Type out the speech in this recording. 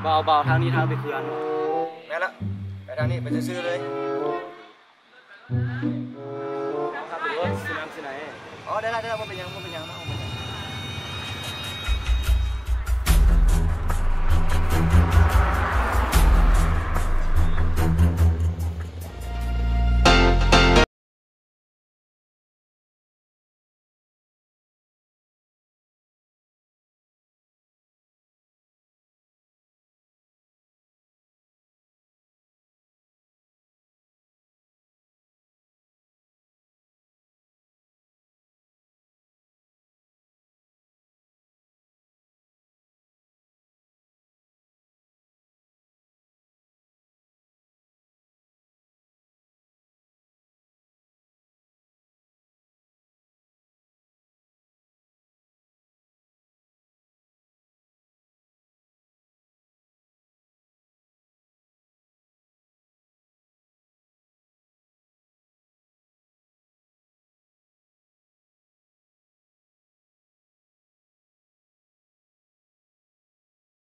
ບ່າວ ບ່າວ ທາງນີ້ທາງໄປເຂື່ອນ. ແມ່ນລະ ໄປທາງນີ້ ໄປຊື່ໆເລີຍ. ອໍ ໄດ້ລະ ໄດ້ລະ ບໍ່ເປັນຫຍັງ ບໍ່ເປັນຫຍັງ.